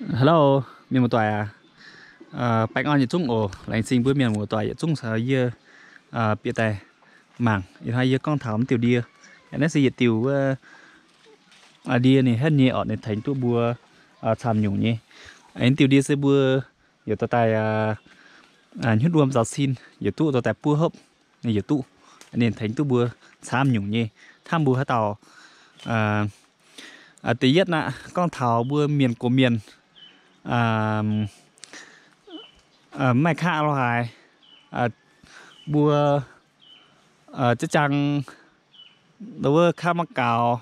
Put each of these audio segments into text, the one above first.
Hello, mienh muoz-doic aac. Baengh orn yietc zungv oc. Laengz zingh mbuo mienh muoz-doic yietc zungv caux yie bieqc daaih mangc. Ih hnoi yie gorngv taux mv diuh ndie. Naaiv se yietc diuh wuov ndie ninh henv nyei orqc, ninh tengx duqv mbuo camv nyungc nyei. Mv diuh ndie se mbuo yaac dorh daaih hnyutv wuom nzaaux sin yaac duqv, dorh daaih buov hopv ninh yaac duqv. Ninh tengx duqv mbuo camv nyungc nyei. Hnangv mbuo haaix dauh da'yietv aqv, gorngv taux mbuo mienh gox mienh maaih kaqv lo haaix, mbuo za'jang wuov kaqv maiv gaux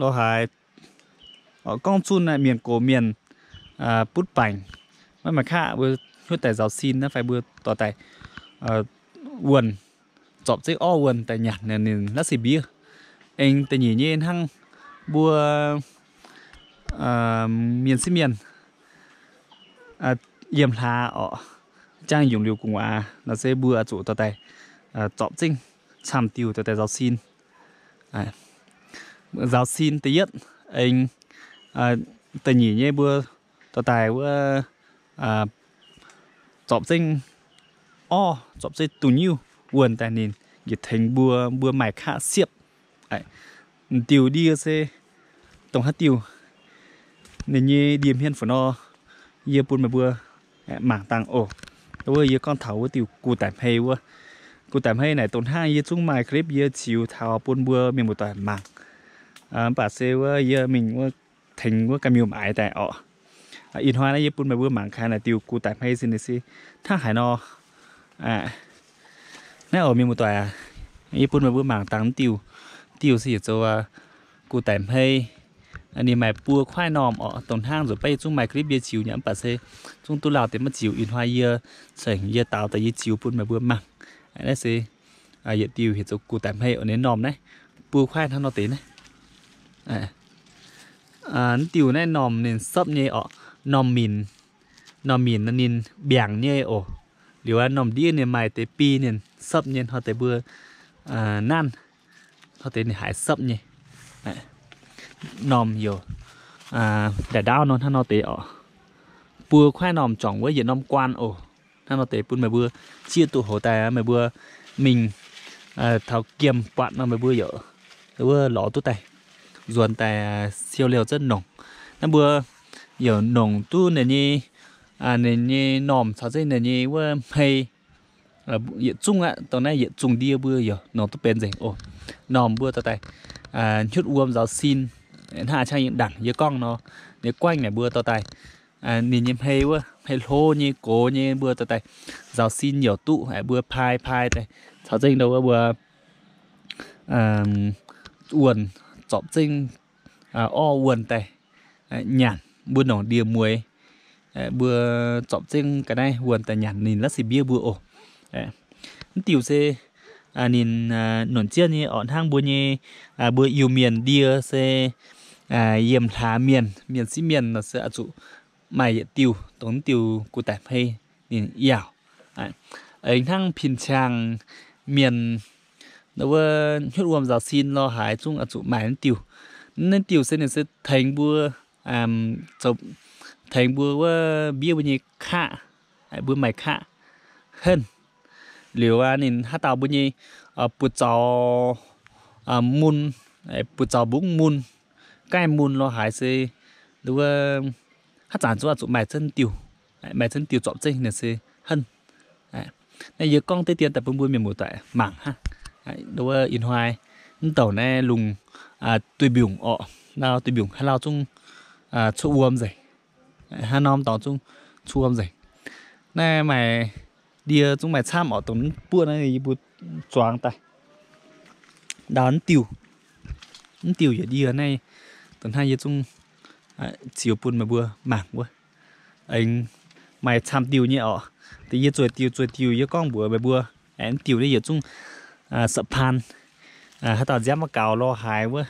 lo haaix, gorngv zunh mienh gox mienh butv baengc, maiv maaih kaqv, mbuo hnyutv daaih nzaaux sin naaiv fai mbuo dorh daaih wuonh, zorpc zengv orv wuonh daaih nyanc ninh la'sic mbiev. Aengx da'nyeic nyei hnangv mbuo mienh sieqv mienh yiem hlaax orqc, jangv yungz liuz gu'nguaaz nor se mbuo zuqc dorh daaih zorpc zengv camv diuh dorh daaih nzaaux sin. Nzaaux sin da'yietv, aengx da'nyeic nyei mbuo dorh daaih wuov zorpc zengv orv, zorpc zengv dunh nyiuv wuonh daaih ninh njiec tengx mbuo, mbuo maaih kaqv siepv. Diuh ndie se dongh haaix diuh, ninh nyei ndie-hmien fu'nor, yie bun meih mbuo mangc dangh oc. Wuov yie gorngv taux wuov diuh gu daic hmei wuov. Gu daic hmei naaic dongh hnangv yie zungv maaih clip yie ziux taux bun mbuo mienh muoz-doic mangc. Mv baac se wuov yie mingh wuov tengx wuov ganh miuc maaiz daaih orqc. Ih hnoi naaiv yie bun meih mbuo mangc gaax naaic diuh gu daic hmei se ninh se hnangv haaix nor. Naaiv oc mienh muoz-doic aac, yie bun meih mbuo mangc dangh diuh, diuh se yietc zoux gu daic hmei. Ninh maaih buo kuaaiv normh orqc, dongh hnangv nzunc baav yie zungv maaih clip yie ziux nyei, mv baac se zungv duqv lauh deix maiv ziux. Ih hnoi yie cengx yie daaux daaih yie ziux bun meih mbuo mangc. Naaiv se yietc diuh heuc zoux gu daic hmei oc, ninh normh naaiv buo kuaaiv hnangv nor deix naaiv. Mv diuh naaiv normh ninh sepv nyei orqc, normh minc, normh minc ninh mbiaangc nyei oc. Liuz aqv, normh ndiev ninh maaih deix bi ninh sepv nyei, hnoi deix mbuo nanv, hnoi deix ninh haiz sepv nyei. Normh youc ndaauv-ndaauv nor hnangv nor deix orqc. Buo kuaaiv normh juangc wuov yietc norm guaan oc. Hnangv nor deix bun meih mbuo zieqv duqv hoz daaih, meih mbuo mingh taux giemh buatc nor meih mbuo youc wuov lorz duqv daaih, nzuonx daaih siou liouh zengv nongc. Naaiv mbuo youc nongc duqv ninh nyei, ninh nyei normh caux zengv ninh nyei wuov hmei yietc zungv aqv. Dongh naaiv yietc zungh ndie mbuo youc nongc duqv benx nzengc oc. Normh mbuo dorh daaih hnyutv wuom nzaaux sin, hnangv a'ciangv yie ndaangc yie gorngv nor, ninh guaengv naaic mbuo dorh daaih ninh nyei hmei wuov, hmei hlo nyei, gox nyei, mbuo dorh daaih nzaaux sin youc duqv, mbuo paai paai daaih caux zengv ndo wuov mbuo wuonh zorpc zengv orv wuonh daaih nyanc, mbuo nongc ndie-mueiz, mbuo zorpc zengv ga'naaiv wuonh daaih nyanc ninh la'sic mbiev mbuo oc. Mv diuh se ninh nonc jienv nyei orqc, hnangv mbuo nyei, mbuo Iu-Mienh ndie se yiem hlaax mienh, mienh sieqv mienh nor se oix zuqc maaih yietc diuh dongh mv diuh gu daic hmei ninh yaauc. Aengx hnangv pin-ciang mienh wuov hnyutv wuom nzaaux sin lo haaix zungv oix zuqc maaih naaiv diuh. Naaiv diuh se ninh se tengx mbuo, tengx mbuo wuov mbiev mbuo nyei kaqv, mbuo maaih kaqv henv. Liuz aqv, ninh haaix dauh mbuo nyei buoz-zaux mun, buoz-zaux mbungv mun, gaih mun lo haaix se wuov haaix zanc zungv oix zuqc maaih zengv diuh, maaih zengv diuh zorpc zengv ninh se henv. Naaiv yie gorngv deix dien daaih bun mbuo mienh muoz-doic mangc hnangv. Wuov ih hnoi mv douc naaiv lungh duih mbiungc orqc, lauh duih mbiungc haaix lauh zungv cuotv wuom nzengc. Haaix norm dorngx zungv cuotv wuom nzengc. Naaiv maaih ndie zungv maaih camv orqc, dongh mv buoqv naaiv yie mbuo zuangx daaih. Ndau mv diuh, mv diuh yietc ndie naaiv, dongh hnangv yie zungv ziux bun meih mbuo mangc wuov. Aengx maaih camv diuh nyei orqc. Deix yie zueiz diuh zueiz diuh yie gorngv mbuox meih mbuo, aengx mv diuh naaiv yietc zungv sapaan, haaix dauh nziaamv maiv gaux lo haaix wuov,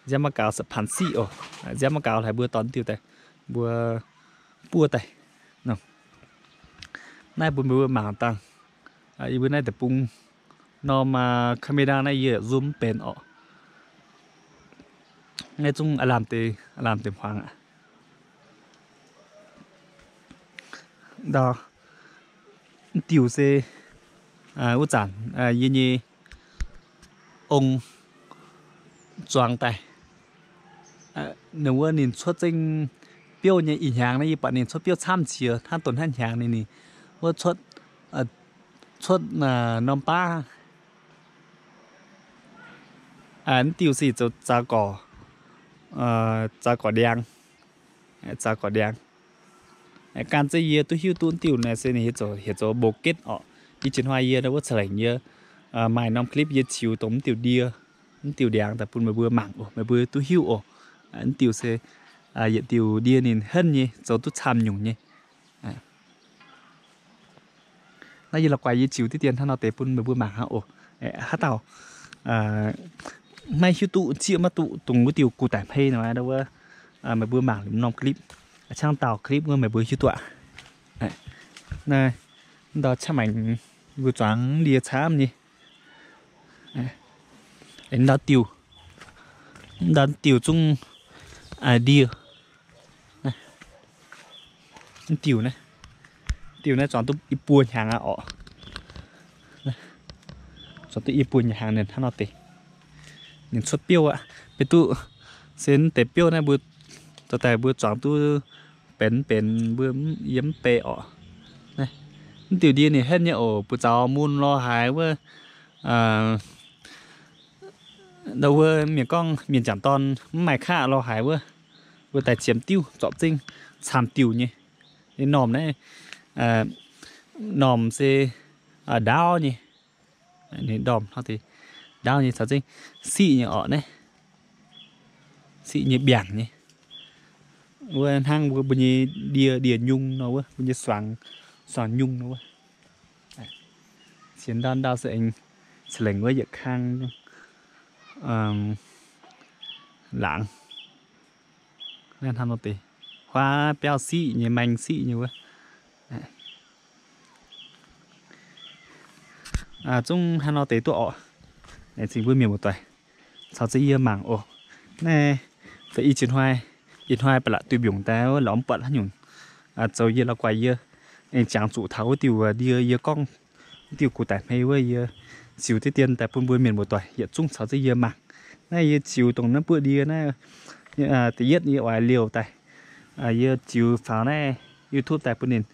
nziaamv maiv gaux sapaan siqv oc. Nziaamv maiv gaux haic mbuo dorh mv diuh daaih, mbuo buov daaih. Naaiv bun meih mbuo mangc dangh. Yie mbuo naaiv deic-bung norm camera naaiv yie zoom mv benx orqc. Naaiv zungv aav lamh deix, aav lamh deix hmuangx aqv. Ndau, mv diuh se wuov zanc yie nyei ong zuangx daaih. Ninh wuov ninh cuotv zengv biouv nyei ih hnyangx naaiv, yie buatc ninh cuotv biouv camv qiex hnangv donx hnangv hnyangx ninh, ninh wuov cuotv, cuotv norm baav. Mv diuh se zoux zaux gorx, zaux gorx ndiangx, zaux gorx ndiangx. Gan zeiv yie duqv hiuv duqv mv diuh naaiv se ninh heuc zoux, heuc zoux bouquet orqc. Ih jiex hnoi yie wuov ca'lengc yie maaih norm clip yie ziux dongh mv diuh ndie, mv diuh ndiangx daaih bun meih mbuo mangc oc, meih mbuo duqv hiuv oc. Mv diuh se yietc diuh ndie ninh henv nyei, zoux duqv camv nyungc nyei. Naaiv yie la'guaih yie ziux diqv dien hnangv nor deix bun meih mbuo mangc hnangv oc. Haaix dauh maiv hiuv duqv, zieqv maiv duqv dongh wuov diuh gu daic hmei nor, wuov meih mbuo mangc liuz norm clip, qangv dauh clip wuov meih mbuo hiuv duqv aqv. Naaiv ndau qaqv maengx mbuo zuangx ndie camv nyei. Ndau diuh, ndau diuh zungv ndie. Diuh naaiv, diuh naaiv zuangx duqv i buo hnyangx aqv orqc. Zuangx duqv i buo hnyangx ninh hnangv nor deix. Ninh cuotv biouv aqv. Maiv duqv se mv deix biouv naaiv mbuo zoux daaih mbuo zuangx duqv benx benx mbuo yiem mv bei orqc. Mv diuh ndie ninh henv nyei oc, buoz zaux mun lorz haaix wuov, ndau wuov mienh gorngv mienh jangc dorn mv maaih kaqv lorz haaix wuov, wuov daaih qiemx diuv zorpc zengv camv diuh nyei. Ninh normh naaiv, normh se ndaauv nyei. Ninh ndorm hnangv deix ndaauv nyei caux zengv siqv nyei orqc naaiv. Siqv nyei mbiaangc nyei. Wuov hnangv wuov mbuo nyei ndie, ndie-nyung nor wuov, mbuo nyei suangx, suangx nyung nor wuov. Ciex ndau ndau se aengx ca'lengc wuov yietc kang laangz. Naaiv hnangv nor deix huaav biauv siqv nyei, maeng siqv nyei wuov. Zungv hnangv nor deix duqv orqc. Laengz zingh mbuo mienh muoz-doic caux zengv yie mangc oc. Naaiv za'gengh ih jiex hnoi, ih hnoi ba'laqc duih mbiungc daaih wuov lorz mv buatc haaix nyungc zoux yie la'guaih yie aengx jangx zuqc taux wuov diuh ndie yie gorngv wuov diuh gu daic hmei wuov yie ziux diqv dien daaih bun mbuo mienh muoz-doic yietc zungv caux zengv yie mangc. Naaiv yie ziux dongh naaiv buoqv ndie naaiv, da'yietv yie oix liouh daaih, yie ziux faaux naaiv YouTube daaih bun ninh,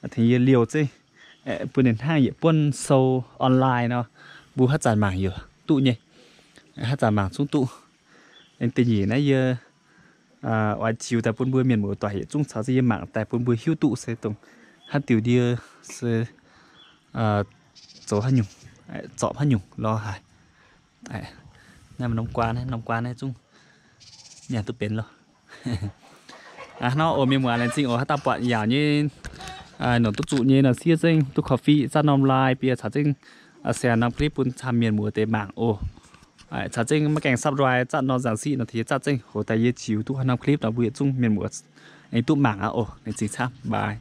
tengx yie liouh zengv, bun ninh hnangv yietc buonv sou online nor, mbuo haaix zanc mangc yaac duqv nyei. Haaix zanc mangc zungv duqv. Aengx da'nyeic naaiv yie oix ziux daaih bun mbuo mienh muoz-doic yietc zungv caux zengv yie mangc daaih bun mbuo hiuv duqv se dongh haaix diuc ndie se zoux haaix nyungc, zorpc haaix nyungc lorz haaix. Naaiv norm guaan, norm guaan naaiv zungv nyanc duqv benx loh. Hnangv nor oc mienh muoz, laengz zingh oc haaix dauh buatc yaauc nyei, nongc duqv zuqc nyei nor siev zengv duqv coffee zatv norm like bie caux zengv share norm clip bun camv mienh muoz deix mangc oc. Caux zengv maiv gaengh subscribe zatv norm nzangc siqv nor tengx yie zatv zengv hoc daaih yie ziux duqv haaix norm clip nor mbuo yietc zungv mienh muoz aengx duqv mangc aqv oc. Laengz zingh camv, bye.